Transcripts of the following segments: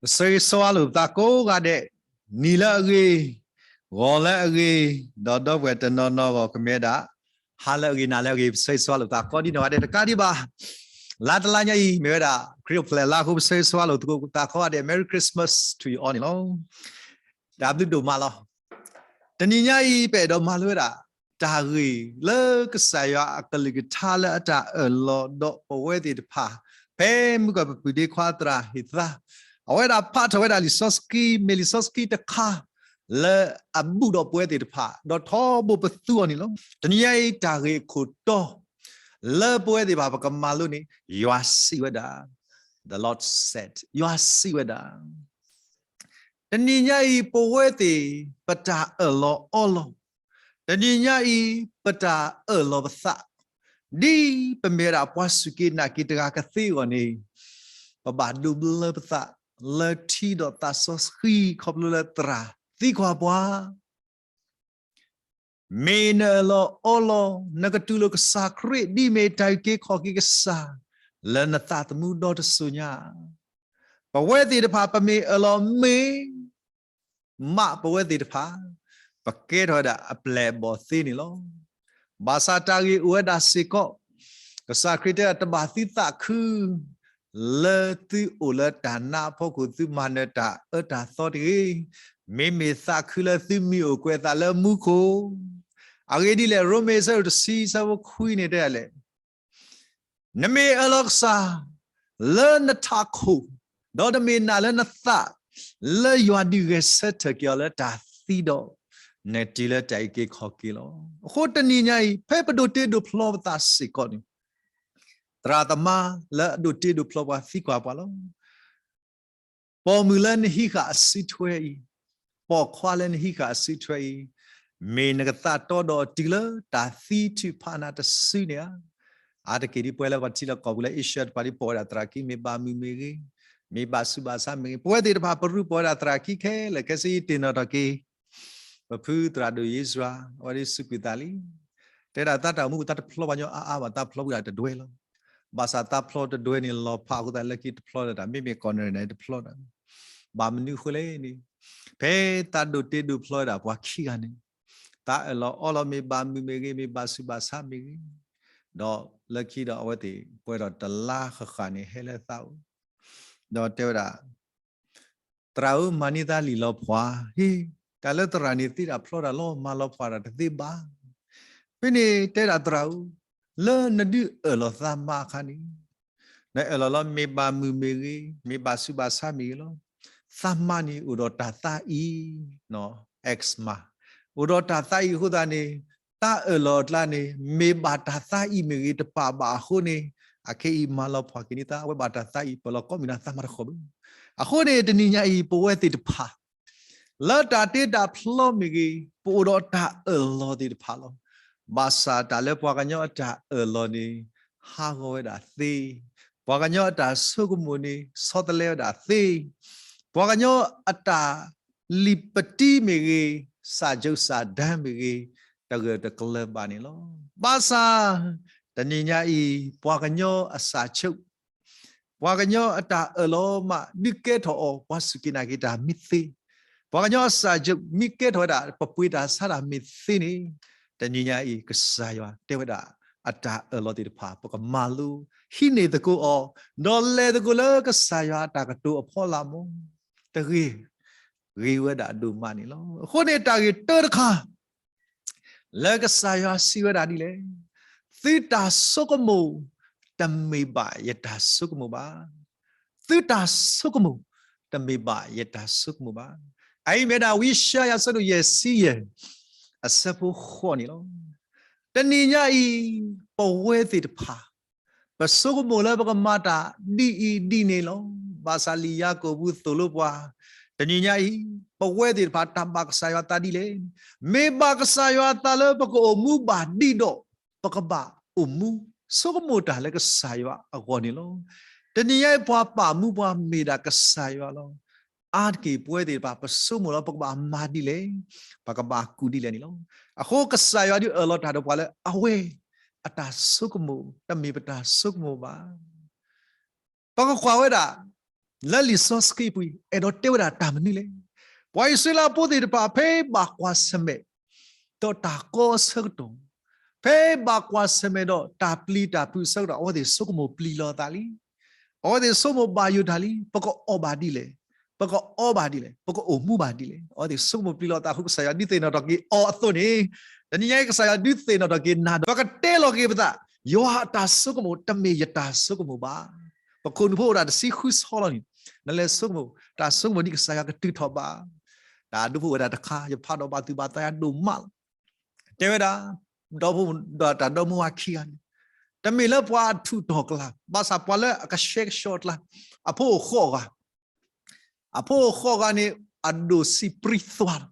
ပဆၢဂ့ၤဆၢဝါလိာ်ပသးကိးဂၤဒဲး, နံၤလၢအဂ့ၤ, ဂီၤလၢအဂ့ၤ, ဒီးဒီပုၢ်ဝဲၢ်တနီၤနီၤဂီၢ်ကမ့ၢ်ဝဲဒၣ် ဟါလၢအဂ့ၤ နၤလၢအဂ့ၤ, ပဆၢဂ့ၤဆၢဝါလိာ်ပသးကိးဒ်နီၢ်ဂၤဒဲးတကးဒံးဘၣ်. လါတလါညါအံၤ မ့ၢ်ဝဲဒၣ် ခရံာ်အိၣ်ဖျဲၣ်လါအဃိ ပဆၢဂ့ၤဆၢဝါလိာ်သကိးပသးကိးဂၤဒဲး Merry Christmas to you all န့ၣ်လီၤ. တၢ်ဘျုးဒိၣ်မးလီၤ. တနံၤညါအံၤ ပအဲၣ်ဒိးမၤလိဝဲဒၣ် တၢ်ဂ့ၢ်လၢကစၢ်ယွၤအကလုၢ်ကထါလၢအတၢ်အၢၣ်လီၤဒီးပဝဲသ့ၣ်တဖၣ်, ဖဲမုၢ်ကီၢ်ပပုၢ်ဒ့ခွါသရၣ်ဟ့ၣ်သါ, အဝဲဒၣ်ဖးထီၣ်ဝဲဒၣ်လံာ်စီဆှံ, မ့ၢ်လံာ်စီဆှံတခါ လၢအဘူးဒီးပဝဲသ့ၣ်တဖၣ်, ဒီးထီဘိပသူအီၤန့ၣ်လီၤ. တနံၤညါအံၤ တၢ်ဂ့ၢ်အခိၣ်တီ လၢပဝဲသ့ၣ်တဖၣ်ပကမၤလိန့ၣ် ယွၤစံးဝဲဒၣ်, The Lord said, ယွၤစံးဝဲဒၣ်. တနံၤညါအံၤ ပဝဲသ့ၣ် ပတၢ်အၢၣ်လီၤအီလီၤ, တနံၤညါအံၤ ပတၢ်အၢၣ်လီၤပသး, ဒ်ပမ့ၢ်ဝဲဒၣ်ပှၤစူၢ်က့ၤနာ်က့ၤတဂၤကသ့အဂီၢ်န့ၣ်, ပဘၣ်ဒိးဘျၢပသး လၢထံဒီးသးစီဆှံ ခီဖျိလၢသရၣ်သံကွၢ်ပှၤ မ့ၢ်နအၢၣ်လီၤအီလီၤ နကတူၢ်လိာ်ကစၢ်ခရံာ် ဒ်မ့ၢ်တၢ်အုၣ်က့ၤခီၣ်က့ၤကစၢ် လၢနသးသမူဒီတစိၤညါ, ပဝဲသ့ၣ်တဖၣ် ပမ့ၢ်အၢၣ်လီၤမ့ၢ် မးပဝဲသ့ၣ်တဖၣ် ပကဲထီၣ်ဝဲဒၣ်အပျဲၢ်အဘီၣ်သ့န့ၣ်လီၤ. ဘၣ်ဆၣ်တၢ်ဂ့ၢ်အိၣ်ဝဲဒၣ်စ့ၢ်ကီး, ကစၢ်ခရံာ်တဲဝဲဒၣ် တဘၣ်သုသးခု လၢသုအိၣ်လၢတၢ်နးအဖီခိၣ် သုမၤနၢၤတၢ်အၢတၢ်သီတဂ့ၤ, မ့မ့ၢ်သးခုလၢသုမံၤအိၣ်ကွဲးအသးလၢမူခိၣ်. အဂ့ၢ်ဒ်လဲၣ်, ရိမ့ၤအဆၢဒိၣ်တဆံ အဆၢဖိခွံန့ၣ်တဲဒ်လဲၣ်, နမ့ၢ်အၢၣ်လီၤကစၢ် လၢနထးခိၣ်, ဒီးနမ့ၢ်နာ်လၢနသး လၢယွၤဒုးဂဲၤဆၢထၢၣ်က့ၤအီၤလၢတၢ်သံဒီး, နတုၤလၢတၢ်အုၣ်က့ၤခီၣ်က့ၤလီၤ. အဃိတနံၤညါအံၤ ဖဲပဒိးတ့ဒိးဖျီပသးစ့ၢ်ကီးန့ၣ်, သရၣ်သမါလၢအဒိးတ့ဒိးဖျီပှၤသံကွၢ်ပှၤလီၤ. ပိာ်မုၣ်လၢနဟံးဃာ်အစုထွဲအံၤ, ပိာ်ခွါလၢနဟံးဃာ်အစုထွဲအံၤ, မ့ၢ်နကသးတီဒီးတုၤလၢတၢ်သံထုးဖးနၤတစုန့ၣ်ဧါ. အါတက့ၢ်ဒ်ပဝဲလၢပှၤထံလီၢ်ကီၢ်ပူၤလၢအ့ရှၢၣ်တပၤဒ် ပိာ်ဝဲဒၣ်သရၣ်ခံ မ့ၢ်ဘၣ်မုာ်မ့ၢ်ဂ့ၤ, မ့ၢ်ဘၣ်ဆူးဘၣ်ဆါမ့ၢ်ဂ့ၤ, ပဝဲသ့ၣ်တဖၣ်ပရူးပိာ်ဝဲဒၣ်သရၣ်ခံခဲလၢာ်. ခဲဆ့ယတ့ၢ်နီၣ်ထီၣ်က့ၤ ပဖုသရၣ်ဒိၣ်ယ့စရၤ အဝဲဒၣ်စူးကွံာ်သးလံ. တဲဒၣ်သးတၢ်အိၣ်မူပူၤ သးတဖျီပှၤကညီအါအါဘၣ်, သးဖျီဝဲဒၣ်တဒွဲလီၤ. ဘၣ်ဆၣ်သးဖျီတဒွဲန့ၣ် လီၤဖးအဃိသတး လၢခံတဖျီလၢၤတၢ်, မ့မ့ၢ်ကီၢ်နရၢၣ်န့ၣ် တဖျီတၢ်. ဘၣ်မနုၤအဃိလဲၣ်န့ၣ်, ဖဲသးဒိးတ့ဒိးဖျီဝဲဒၣ်ပှၤခံဂၤန့ၣ်, သးအၢၣ်လီၤအီလီၤ မ့ၢ်ဘၣ်မုာ်မ့ၢ်ဂ့ၤ, မ့ၢ်ဘၣ်ဆူးဘၣ်ဆါမ့ၢ်ဂ့ၤ, ဒီးလၢခံဒီးအဝဲသ့ၣ်ပှဲၤဒီးတလါဃၣ်ဃၣ်န့ၣ် ဟဲလၢသးအိၣ်, ဒီးတဲဝဲဒၣ် သရၣ်ဧၢ, မၤန့ၢ်သးလံာ်လီၤဖှၣ်, ဟ့, တၢ်လၢသရၣ်န့ၣ်သ့တၢ်ဖျီတၢ်လီၤ, မၤလီၤဖှၣ်တၢ်တသ့ဘၣ်. ဖဲန့ၣ်တဲဒၣ်သရၣ်ဧၢ, လၢနဒုးအၢၣ်လီၤသးမၤအခါန့ၣ်, နအၢၣ်လီၤလီၤ မ့ၢ်ဘၣ်မုာ်မ့ၢ်ဂ့ၤ, မ့ၢ်ဘၣ်ဆူးဘၣ်ဆါမ့ၢ်ဂ့ၤလီၤ, သးမၤန့ၣ်အိၣ်ဒီးတၢ်သးအံၤ, အိၣ်ဒီးတၢ်သးအံၤအဃိသတးန့ၣ်, တၢ်အၢၣ်လီၤအကျါန့ၣ် မ့ၢ်ဘၣ်တၢ်သးအံၤမ့ၢ်ဂ့ၤ တပာ်ဘၣ်အဃိန့ၣ်, အခဲအံၤမၤလီၤဖှၣ်က့ၤန့ၢ်သး, အဝဲဘၣ်တၢ်သးအံၤ ပလီၤကိးမုၢ်နၤသးမၤတခီဘၣ်. အဃိန့ၣ် တနံၤညါအံၤ ပဝဲသ့ၣ်တဖၣ် လၢတၢ်တ့တၢ်ဖျီမ့ၢ်ဂ့ၤ, ပအိၣ်ဒီးတၢ်အၢၣ်လီၤသ့ၣ်တဖၣ်လီၤ. ဘၣ်ဆၣ်တၢ်လၢပှၤကညီအတၢ်အၢၣ်လီၤန့ၣ် ဟးဂီၤဝဲဒၣ်သ့, ပှၤကညီအတၢ်ဆိကမိၣ်န့ၣ် ဆီတလဲဝဲဒၣ်သ့, ပှၤကညီအတၢ်လံာ်ပတံမ့ၢ်ဂ့ၤ, စၢ်ကၠိစၢ်ဒၢမ့ၢ်ဂ့ၤ, တဂၢၢ်တကျၢၤဘၣ်န့ၣ်လီၤ. ဘၣ်ဆၣ် တနံၤညါအံၤ ပှၤကညီအစၢ်ဆိး ပှၤကညီအတၢ်အၢၣ်လီၤမး ဒုးကဲထီၣ်အီၤ ပှၤစူၢ်က့ၤနာ်က့ၤတၢ်မ့ၢ်သ့, ပှၤကညီအစၢ်ဆိး မ့ၢ်ကဲထီၣ်ဝဲဒၣ် ပပှ့ၤတၢ်ဆါတၢ်မ့ၢ်သ့န့ၣ်, တနံၤညါအံၤ ကစၢ်ယွၤတဲဝဲဒၣ် အတၢ်အၢၣ်လီၤသ့ၣ်တဖၣ် ပကမၤလိ ဟံးန့ၢ်သကိးအီၤ, ဒီးလဲၤသကိးလၢကစၢ်ယွၤအတၢ်ကတိၤအဖီလာ်မး, တဂ့ၤ, ဂ့ၤဝဲဒၣ်ဒိၣ်မးန့ၣ်လီၤ. အဃိန့ၣ် တၢ်ဂ့ၢ်တၢတခါ လၢကစၢ်ယွၤစံးဝဲဒၣ်ဒ်လဲၣ်, သုတၢ်ဆိကမိၣ်တမ့ၢ်ဘၣ်ယတၢ်ဆိကမိၣ်ဘၣ်. သုတၢ်ဆိကမိၣ်တမ့ၢ်ဘၣ်ယတၢ်ဆိကမိၣ်ဘၣ်. အအံၤမ့ၢ်ဒၣ်ဝံယၡါယၤ အဆၢဒိၣ်ယဲၢ်ဆံယဲၢ် အဆၢဖိဃိးန့ၣ်လီၤ. တနံၤညါအံၤ ပဝဲသ့ၣ်တဖၣ် ပဆိကမိၣ်လၢပကမၤတၢ်ဒ်အံၤဒ်န့ၣ်လီၤ. ဘၣ်ဆၣ်လံာ်ယၤကိာ်ပူၤသိၣ်လိပှၤ, တနံၤညါအံၤ ပဝဲသ့ၣ်တဖၣ်တၢ်ဘၣ်ကစၢ်ယွၤသးဒ်လဲၣ်, မ့ၢ်ဘၣ်ကစၢ်ယွၤသးလၢပကအိၣ်မူဘၣ်ဒံးဒီး ပကဘၣ်အိၣ်မူ, ဆိကမိၣ်တၢ်လၢကစၢ်ယွၤအဂီၢ်န့ၣ်လီၤ. တနံၤညါအံၤ ပှၤပာ်မူပှၤမ့ၢ်ဒၣ်ကစၢ်ယွၤလီၤ. အါတက့ၢ်ပဝဲသ့ၣ်တဖၣ် ပဆိကမိၣ်လီၤ ပကဘၣ်မၤဒ်လဲၣ်, ပကဘၣ်ကူၣ်ဒ်လဲၣ်န့ၣ်လီၤ. အဃိကစၢ်ယွၤဒုးအၢၣ်လီၤတၢ်ဒီးပှၤလၢအဝဲအတၢ်ဆိကမိၣ် တမ့ၢ်ပတၢ်ဆိကမိၣ်ဘၣ်. ပကကွၢ်ဝဲဒၣ် လၢလံာ်စီဆှံပူၤ အဲၣ်ဒိးတဲဝဲဒၣ်တၢ်မနုၤလဲၣ်. ပှၤအံၣ်စရ့လးဖိသ့ၣ်တဖၣ် ဖဲဘၣ်ကွၢ်ဆၢၣ်မဲာ် ဒီးတၢ်ကီအဆၢကတီၢ်, ဖဲဘၣ်ကွၢ်ဆၢၣ်မဲာ်ဒီးတၢ်ပျံၤတၢ်ဖုးအဆၢကတီၢ် အဝဲသ့ၣ်ဆိကမိၣ်ပျံၤလီၤအသးလံ. အဝဲသ့ၣ်ဆိကမိၣ်ဘၣ်ယိၣ်တၢ်လံ, ပကအီၣ်ဘၣ်ဒ်လဲၣ်, ပကအီဘၣ်ဒ်လဲၣ်, ပကအိၣ်မူဘၣ်ဒ်လဲၣ်. အဝဲသ့ၣ်ဆိကမိၣ်ပျံၤလီၤအသးဃု ကစၢ်ယွၤဒုးသ့ၣ်နီၣ်ထီၣ်က့ၤအီၤအသိးန့ၣ်, တနံၤညါအံၤ ကစၢ်ယွၤဒုးသ့ၣ်နီၣ်ထီၣ်က့ၤနၤဒီး ပကတဲလီၤက့ၤပသး, ယွၤအတၢ်ဆိကမိၣ် တမ့ၢ်ယတၢ်ဆိကမိၣ်ဘၣ်. ပခိၣ်နူာ်ဖိအိၣ်ဒၣ်တဆံဃုဆီလီၤန့ၣ်, နလဲၤဆိကမိၣ် တၢ်ဆိကမိၣ်ဒ်ကစၢ်ယွၤကတုၤထီၣ်ဘၣ်. တၢ်ဒူဖိဝဲဒၣ်တခါ ယဖးဒီးဘၣ်သူၣ်ဘၣ်သးယၤဒိၣ်မးလီၤ. တဲဝဲဒၣ်, ဒီဖိဒီးတၢ်ဒီမါဝၤခံဂၤန့ၣ်, တမ့ၢ်လၢပှၤအထူးတီၤကျါ, ဘၣ်ဆၣ်ပှၤလၢအကဆှဲကဆှီအကျါ, အဖိအိၣ်ဃိးဂၤ အဖိအိၣ်ဃိးဂၤန့ၣ် အဒိၣ်စံးပြံသွါလီ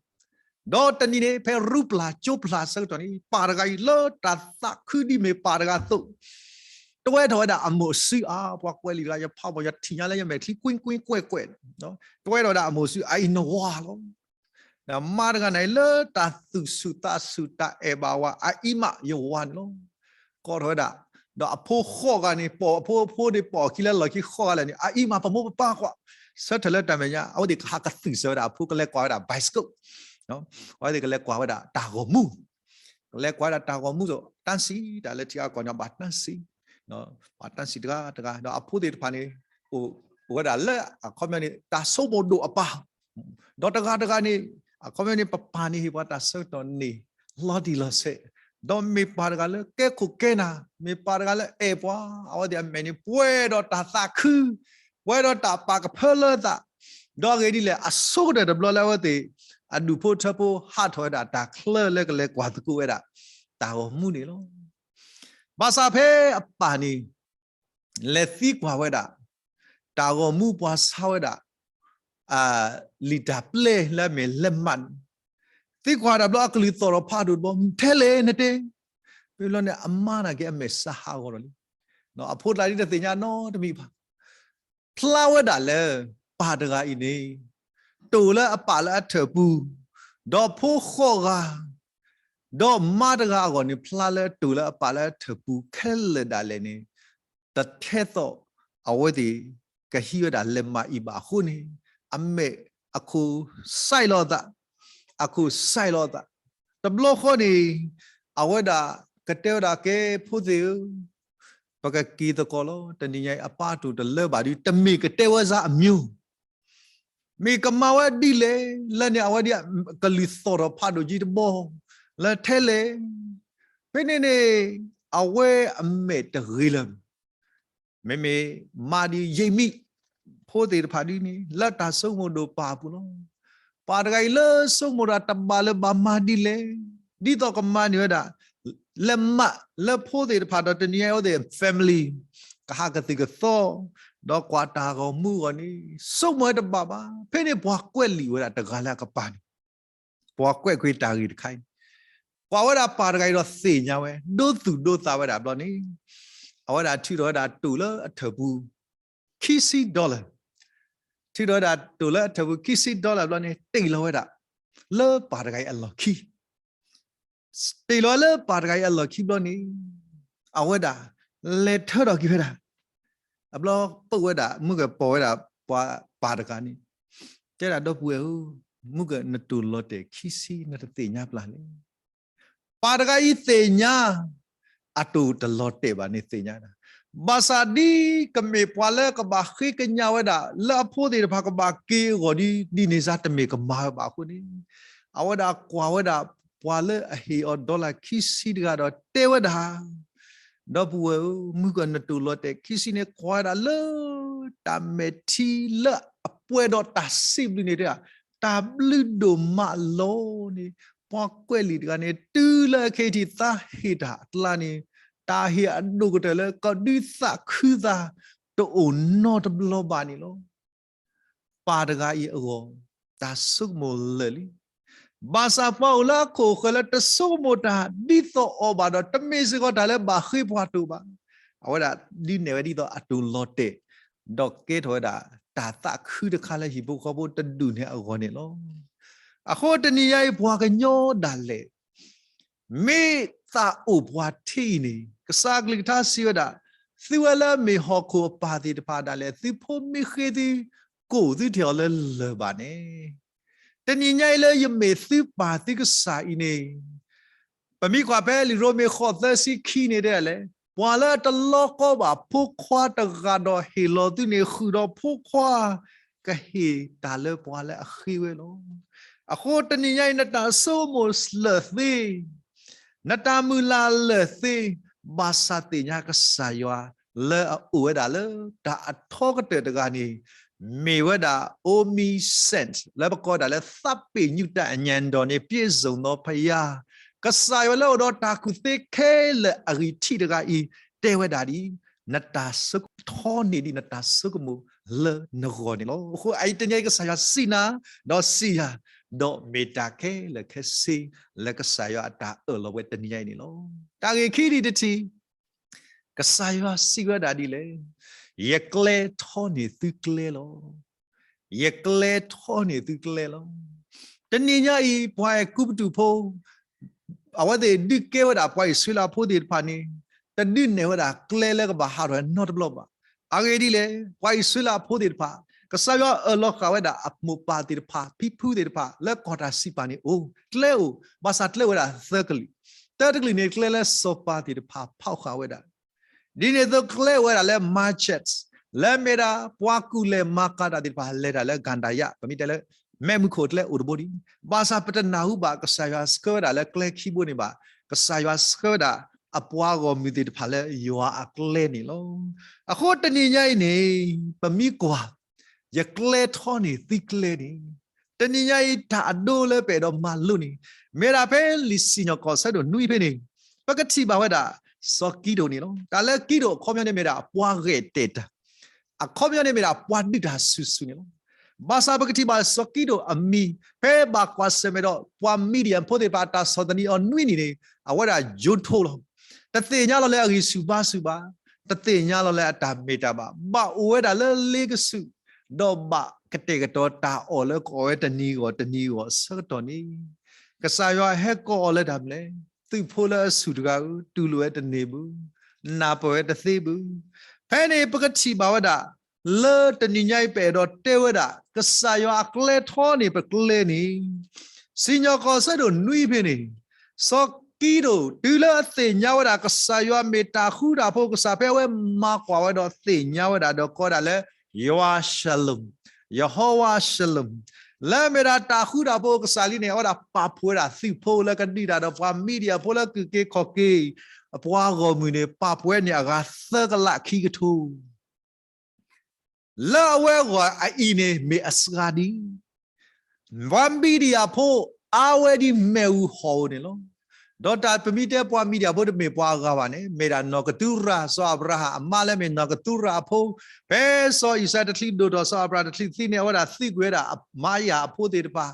ၤ. ဒီးတနံၤန့ၣ် ဖဲရူပျၢ်ကၠိပျၢ်အဆၢကတီၢ်န့ၣ် ပၢ်တဂၤအံၤလၢတၢ်သးခုဒ်မ့ၢ်ပၢ်တဂၤအသိး, တွဲထီၣ်ဝဲဒၣ်အမိၢ်အစုအါ, ပှၤကွဲးလံာ်တဂၤ ယဖးဘၣ် ယထံၣ်ညါလၢယမဲာ်ချံကွ့ကွ့ကွဲးကွဲး, တွဲထီၣ်ဝဲဒၣ်အမိၢ်အစု အအံၤနဝၤလီၤ. ဒီးမါတဂၤန့ၣ် လၢတၢ်သူၣ်ဆူၣ်သးဆူၣ်တၢ်အဲၣ်ဘၣ်ဝၤ အအံၤမးယဝၤန့ၣ်လီၤ. ကိးထီၣ်ဝဲဒၣ်, ဒီးအဖိဃိးဂၤန့ၣ် ပိာ်အဖိအဖိန့ၣ် ပိာ်အခံလၢလီၢ်ခံဃိးဂၤလၢာ်န့ၣ် အအံၤမးပမိၢ်ပပၢ်ကွၢ်, ဆၢထၢၣ်လၢတၢ်မဲာ်ညါ အဝဲသ့ၣ်ကဟးကသုၣ်စၢၤဝဲဒၣ်အဖိ ကလဲၤကွၢ်ဝဲဒၣ် bicycle, အဝဲသ့ၣ်ကလဲၤကွၢ်ဝဲဒၣ်တၢ်ဂီၤမူ ကလဲၤကွၢ်ဝဲဒၣ်တၢ်ဂီၤမူဒီး တၢ်စံၣ် တၢ်လၢထံဂၤကီၢ်ညါဘၣ်တၢ်စံၣ်, ဘၣ်တၢ်စံၣ်တဂၤတဂၤ ဒီးအဖိသ့ၣ်တဖၣ်န့ၣ် အိၣ်ဝဲဒၣ်လၢအခီပညီန့ၣ် တၢ်ဆိကမိၣ်ဒိၣ်အပၢ်, ဒီးတဂၤတဂၤန့ၣ် အခီပညီန့ၣ် ပပၢ်န့ၣ်ဟ့ၣ်ပှၤတၢ်ဆၢကတီၢ်န့ၣ် လီၤတံၢ်လီၤဆဲး, ဒီးမ့ၢ်ပၢ်တဂၤလၢကဲခိၣ်ကဲနၢ်, မ့ၢ်ပၢ်တဂၤလၢအဲၣ်ပှၤ, အဝဲသ့ၣ်အမဲာ်န့ၣ် ပှဲၤဒီးတၢ်သးခု, ပှဲၤဒီးတၢ်ပာ်ကဖၢလၢသး, ဒီးအဂ့ၢ်ဒ်လဲၣ် အဆိကတၢၢ်တဘျီလၢအဝဲသ့ၣ် အဒူၣ်ဖိထၢဖိဟးထီၣ်ဝဲဒၣ်တၢ်ချၢလၢကလဲၤကွၢ်သကိးဝဲဒၣ် တၢ်ဂီၤမူန့ၣ်လီၤ. ဘၣ်ဆၣ်ဖဲအပၢ်န့ၣ် လဲၤသံကွၢ်ဝဲဒၣ် တၢ်ဂီၤမူပှၤဆါဝဲဒၣ် လံာ်တၢ်ပျဲလၢအမ့ၢ်လဲးမးန့ၣ်, သံကွၢ်တၢ်ဘျီအကလုၢ်သီၣ်ထီၣ်ဖးဒိၣ်တဘျီ ထဲလဲၣ်နတဲ, ဖဲဘျီန့ၣ် အမါနာ်က့အမဲာ်စးဟးဂီၤဒီးလံ, အဖိသၣ်ဒ်တသ့ၣ်ညါနီတမံၤဘၣ်. ဖျါဝဲဒၣ်လၢ ပၢ်တဂၤအံၤန့ၣ် တိၢ်လၢအပာ်လၢအထၢၣ်ပူၤ, ဒီးဖိဃိးဂၤ ဒီးမါတဂၤအဂီၢ်န့ၣ် ဖျါလၢတိၢ်လၢအပာ်လၢအထၢၣ်ပူၤခဲလၢာ်ဒၣ်လဲာ်န့ၣ်, တထဲသိး အဝဲသ့ၣ်ကဟံးဝဲဒၣ်လဲးမးအံၤဘၣ်အဃိန့ၣ်, အမဲာ်အခိၣ်စဲးလီၤအသး, အခိၣ်စဲးလီၤအသး, တဘျီဃီန့ၣ် အဝဲဒၣ်ကတဲဝဲဒၣ် ကဲဖိသ့ၣ်ဧၢ, ပကက့ၤသကိးလီၤ, တနံၤညါအံၤအပၢ်တိၢ်တလၢဘၣ်ဒီး တမ့ၢ်ကတဲဝဲစ့ၢ်အမျိုး မ့ၢ်ကမၤဝဲဒ်လဲၣ်, လၢန့ၣ်အဝဲဒ်ကလုၢ်သီၣ်ထီၣ်ဖးဒိၣ်ကံတဘီ လၢထဲလဲၣ်, ဖဲန့ၣ်န့ၣ် အဝဲအမဲာ်တဂ့ၤလၢၤဘၣ်. မ့မ့ၢ်မါဒ်ယံာ်မံၤ ဖိသ့ၣ်တဖၣ်ဒ်န့ၣ် လၢတၢ်ဆိကမိၣ်ဒိၣ်ပၢ်အပူၤလီၤ. ပၢ်တဂၤအံၤလၢဆိကမိၣ်တၢ်တဘၣ်လၢဘၣ်မၤဒ်လဲၣ်, ဒ်သိးကမၤန့ၢ်ဝဲဒၣ် လဲးမးလၢဖိသ့ၣ်တဖၣ်ဒီးတနံၤညါအံၤအဝဲသ့ၣ် family ကဟးကသုၣ်ကသီ ဒီးကွၢ်တၢ်ဂီၤမူအဂီၢ်န့ၣ် ဆိကမိၣ်ဝဲတဘၣ်ဘၣ်. ဖဲန့ၣ်ပှၤကွဲးလံာ်ဝဲဒၣ်တဂၤလၢအကပၤန့ၣ်, ပှၤကွဲးကွံာ်တၢ်ဂ့ၢ်တခါအံၤ, ကွၢ်ဝဲဒၣ်ပၢ်တဂၤအံၤဒီးသ့ၣ်ညါဝဲ ဒိသူၣ်ဒိသးဝဲဒၣ်ဘျီန့ၣ်, အဝဲဒၣ်ထုးထီၣ်ဝဲဒၣ်တိၢ်လၢအထၢၣ်ပူၤ ခံဆံ dollar, ထုးထီၣ်ဝဲဒၣ်တိၢ်လၢအထၢၣ်ပူၤ ခံဆံ dollar ဘျီန့ၣ် တ့ၢ်လီၤဝဲဒၣ် လၢပၢ်တဂၤအံၤအလီၢ်ခံ တ့ၢ်လီၤလၢပၢ်တဂၤအံၤအလီၢ်ခံဘျီန့ၣ်, အဝဲဒၣ်လဲၤထၢထီၣ်က့ၤဝဲဒၣ်, အဘျီပၢၢ်ဝဲဒၣ် မုၢ်ကပီၤဝဲဒၣ်ပှၤပၢ်တဂၤန့ၣ်, တဲဒၣ်ဒီပုၢ်ဝဲၢ်ဧၢ, မုၢ်ကနတိၢ်လီၤတဲာ်ခံဆံ နတသ့ၣ်ညါပျၢ်လဲၣ်. ပၢ်တဂၤအံၤသ့ၣ်ညါ အတိၢ်တလီၤတဲာ်ဘၣ်န့ၣ်သ့ၣ်ညါဒၣ်, ဘၣ်ဆၣ်ဒ်ကမ့ၢ်ပှၤလၢကဘၣ်ဃ့ကညးဝဲဒၣ် လၢအဖိသ့ၣ်တဖၣ်ကဘၣ်က့ၤအဂီၢ်ဒ် ဒ်န့ၣ်စ့ၢ်တမ့ၢ်ကမၤဝဲဘၣ်အဃိန့ၣ်, အဝဲဒၣ်ကွၢ်ဝဲဒၣ်ပှၤလၢအဟ့ၣ်အီၤ dollar ခံဆံတဂၤဒီးတဲဝဲဒၣ်, ဒီပုၢ်ဝဲၢ်ဧၢ, မုၢ်ကနတိၢ်လီၤတဲာ်ခံဆံန့ၣ် ကွၢ်ဝဲဒၣ်လၢ တၢ်မဲာ်ထံလၢအပှဲၤဒီးတၢ်စံးဘျုးန့ၣ်တဲ, တၢ်ဘျုးဒိၣ်မးလီၤန့ၣ်, ပှၤကွဲးလံာ်တဂၤန့ၣ် တုၤလၢအခဲအံၤထံၣ်သးဟ့ၣ်တၢ်အကျါန့ၣ်, တၢ်ဟ့ၣ်အဒိၣ်ကတၢၢ်လၢကဒုးသးခုသး တအိၣ်နီတဘျီဘၣ်န့ၣ်လီၤ. ပၢ်တဂၤအံၤအဂီၢ် တၢ်ဆိကမိၣ်လၢာ်လံ. ဘၣ်ဆၣ်ပှၤအိၣ်လၢအခိၣ်အဃၢၤလၢတဆိကမိၣ်တၢ်ဒ်သိးအီၤဘၣ်ဒီး တမ့ၢ်စ့ၢ်ကီးတၢ်လၢဘၣ်ဃ့ပှၤတိၢ်ဘၣ်. အဝဲဒၣ်ဒုးနဲၣ်ဝဲဒ်သိးအတိၢ်လီၤတဲာ်, ဒီးကဲထီၣ်ဝဲဒၣ် တၢ်သးခုတခါလၢဟံၣ်ဖိဃီဖိတဒူၣ်န့ၣ်အဂီၢ်န့ၣ်လီၤ. အဃိတနံၤညါအံၤ ပှၤကညီဒၣ်လဲာ် မ့ၢ်သးအိၣ်ပှၤထံအံၤန့ၣ် ကစၢ်ကလုၢ်ကထါစံးဝဲဒၣ်, သုဝဲလၢအမ့ၢ်ဟီၣ်ခိၣ်အပၢ်သ့ၣ်တဖၣ်ဒၣ်လဲာ် သုဖိမ့ၢ်ဃ့သု တကိးသုထံၣ်အီၤလၢလၢၢ်ဘၣ်န့ၣ်, တနံၤညါအံၤလၢယမ့ၢ်သုပၢ်သုကစၢ်အံၤန့ၣ်, ပမ့ၢ်ကွၢ်ဖဲလံာ်ရိမ့ၤဃိးသၢဆံခံန့ၣ်တဲလဲၣ်, ပှၤလၢအတလီကီဘၣ်ဖိခွါတဂၤဒီးဟ့ၣ်လီၤသုန့ၣ် ဃုာ်ဒီးဖိခွါ ကဟ့ၣ်တၢ်လၢပှၤလၢအဃ့ဝဲလီၤ. အဃိတနံၤညါအံၤ နတၢ်ဆိကမိၣ်လၢာ်သ့, နတၢ်မုၢ်လၢ်လၢာ်သ့, ဘၣ်ဆၣ်သ့ၣ်ညါကစၢ်ယွၤလၢအအိၣ်ဝဲဒၣ်လၢတၢ်အထီကတၢၢ်တဂၤန့ၣ် မ့ၢ်ဝဲဒၣ် omniscient လၢပကိးဒၣ်လၢသးပ့ၤညူတၢ်အညံၤဒီးန့ၣ် ပြည့်စုံသောဘုရား, ကစၢ်ယွၤလၢအိၣ်ဒီးတၢ်ကူၣ်သ့ခဲလၢာ်အဂံၢ်ထံးတဂၤအံၤ တဲဝဲဒၣ်ဒ် နတၢ်ဆိကမိၣ်ထီန့ၢ်ဒံးနတၢ်ဆိကမိၣ်လၢနဂီၢ်န့ၣ်လီၤ. အဃိအအံၤတနံၤအံၤကစၢ်ယွၤစံးနၤ, ဒီးစံးယၤ, ဒီးမ့ၢ်တၢ်ခဲလၢာ်ခဲဆ့ လၢကစၢ်ယွၤအတၢ်အၢၣ်လီၤဝဲတနံၤညါအံၤန့ၣ်လီၤ. တၢ်ဂ့ၢ်ခံဒံးတထံၣ် ကစၢ်ယွၤစံးဝဲဒၣ်ဒ်လဲၣ်, ယကျဲထီန့ၢ်သုကျဲလီၤ. ယကျဲထီန့ၢ်သုကျဲလီၤ. တနံၤညါအံၤ ပှၤအဲၤကူပတူးဖိ အဝဲသ့ၣ်ဒုးကဲဝဲဒၣ်ပှၤအံၣ်စရ့လးဖိသ့ၣ်တဖၣ်န့ၣ် တဒုးနဲၣ်ဝဲဒၣ်ကျဲလၢကဘၣ်ဟးထီၣ်နီတဘျီဘၣ်. အဂ့ၢ်ဒ်လဲၣ်, ပှၤအံၣ်စရ့လးဖိသ့ၣ်တဖၣ် ကစၢ်ယွၤအၢၣ်လီၤဃာ်ဝဲဒၣ်အမိၢ်ပၢ်သ့ၣ်တဖၣ် ဖံဖုသ့ၣ်တဖၣ် လၢကီၢ်တၢ်စံးပာ်န့ၣ်အိၣ်, ကျဲအိၣ်, ဘၣ်ဆၣ်ကျဲအိၣ်ဝဲဒၣ်သၢကလုာ်, တၢတကလုာ်န့ၣ် ကျဲလၢစီၤပၤသ့ၣ်တဖၣ်ဖီၣ်ဃာ်ဝဲဒၣ် ဒ်န့ၣ်အသိးကျဲအိၣ်ဝဲဒၣ်လၢ merchants လၢမ့ၢ်ဒၣ်ပှၤကူၣ်လဲၤမၤကၤတၢ်သ့ၣ်တဖၣ် လဲၤတၢ်လၢကန္တာရ ပမ့ၢ်တဲလၢ မဲးမုၢ်ခိၣ်ကျဲအိၣ်တဘိဒံး, ဘၣ်ဆၣ်ပတနၢ်ဟူဘၣ် ကစၢ်ယွၤဆှၢဝဲဒၣ်လၢကျဲခံဘိန့ၣ်ဘၣ်, ကစၢ်ယွၤဆှၢဝဲဒၣ်အပှၤဂီၢ်မုၢ်သ့ၣ်တဖၣ်လၢယွၤအကျဲန့ၣ်လီၤ. အဃိတနံၤညါအံၤန့ၣ် ပမ့ၢ်ကွၢ် ယကျဲထီန့ၢ်သုကျဲန့ၣ်, တနံၤညါအံၤတၢ်အဒိလၢပအဲၣ်ဒိးမၤလိန့ၣ် မ့ၢ်ဒၣ်ဖဲလံာ်စံၣ်ညီၣ်ကွီၢ်ဆၢဒိၣ်နွံဖဲန့ၣ် ပကထံၣ်ဘၣ်ဝဲဒၣ် စီၤကံဒိၣ်န့ၣ်လီၤ. တၢ်လၢကံဒိၣ်အခီပညီန့ၣ်မ့ၢ်ဒၣ်ပှၤဂဲၤတဲာ်တၢ်, အခီပညီန့ၣ်မ့ၢ်ဒၣ်ပှၤဒုးတၢ်ဆူၣ်ဆူၣ်န့ၣ်လီၤ. ဘၣ်ဆၣ်ပကထံၣ်ဘၣ်စီၤကံဒိၣ်အမံၤ ဖဲဘၣ်ကွၢ်ဆၢၣ်မဲာ်ဒီးပှၤမံးဒယၣ်ဖိသ့ၣ်တဖၣ်အတၢ်ဆီၣ်သနံးအီၤနွံနံၣ်န့ၣ် အဝဲဒၣ်ယိထိလီၤ. တသ့ၣ်ညါလီၤလၢအဂံၢ်ဆူၣ်ဘါဆူၣ်ဘၣ်, တသ့ၣ်ညါလီၤလၢအတၢ်မ့ၢ်တၢ်ဘၣ်, ဘၣ်အိၣ်ဝဲဒၣ်လၢလ့ကဆူး, ဒီးဘၣ်ကတဲာ်ကတီၤတၢ်အီၣ်လၢကအိၣ်ဝဲတနံၤဂီၢ်တနံၤဂီၢ်အဆၢကတီၢ်န့ၣ် ကစၢ်ယွၤဟဲကိးအီၤလၢတၢ်မနုၤလဲၣ်, သုးဖိလၢအဆူၣ်တဂၤဧၢ, တူၢ်လိာ်ဝဲတန့ၢ်ဘၣ်, နၢ်ပၢၢ်ဝဲတသ့ဘၣ်. ဖဲန့ၣ်ပကထံၣ်ဘၣ်ဝဲဒၣ် လၢတနံၤညါအံၤပအဲၣ်ဒိးတဲဝဲဒၣ် ကစၢ်ယွၤအကျဲထီန့ၢ်ပကျဲန့ၣ်, စံၣ်ညီၣ်ကွီၢ်ဆၢဒိၣ်နွံဖဲန့ၣ်, စီၤကံဒိၣ် တုၤလၢအသ့ၣ်ညါဝဲဒၣ် ကစၢ်ယွၤမ့ၢ်တၢ်ဃူတၢ်ဖိးကစၢ် ဖဲအဝဲမၤကွၢ်ဝဲဒီးသ့ၣ်ညါဝဲဒၣ်ဒီးကိးဒၣ်လၢ ယွၤၡလိၣ်, ယဟိဝၤၡလိၣ်, လၢအမ့ၢ်ဒၣ်တၢ်ဃူတၢ်ဖိးကစၢ်လံန့ၣ် အဝဲဒၣ်ပာ်ဖှိၣ်ဝဲဒၣ်သုးဖိလၢကဒုးတၢ်ဒီးပှၤမံးဒယၣ်ဖိလၢကုၢ်က့ၤခီၣ်က့ၤ, အပှၤဂီၢ်မုၢ်န့ၣ် ပာ်ဖှိၣ်ဝဲန့ၣ်အဂၤသၢကလးခံကထိ လၢအဝဲအဂီၢ်အအံၤန့ၣ် မ့ၢ်အစှၤဒ် ပှၤမံးဒယၣ်ဖိ အါဝဲဒ်မ့ၣ်အူဟီၣ်ဧိၤန့ၣ်လီၤ. ဒီးတၢ်ပမ့ၢ်တဲပှၤမံးဒယၣ်ဖိတမ့ၢ်ပှၤအဂၤဘၣ်န့ၣ် မ့ၢ်ဒၣ်နီၢ်ကတူရၤ စီၤအၤဘြၤဟၣ်အမါလၢမ့ၢ်နီၢ်ကတူရၤအဖိ, ဖဲစီၤအံၣ်စၢတချံဒိၣ်ထီၣ်စီၤအၤဘြၤဟၣ်တချံသံန့ၣ် အဝဲဒၣ်သံကွံာ်ဝဲဒၣ်အမါယၤအဖိသ့ၣ်တဖၣ်,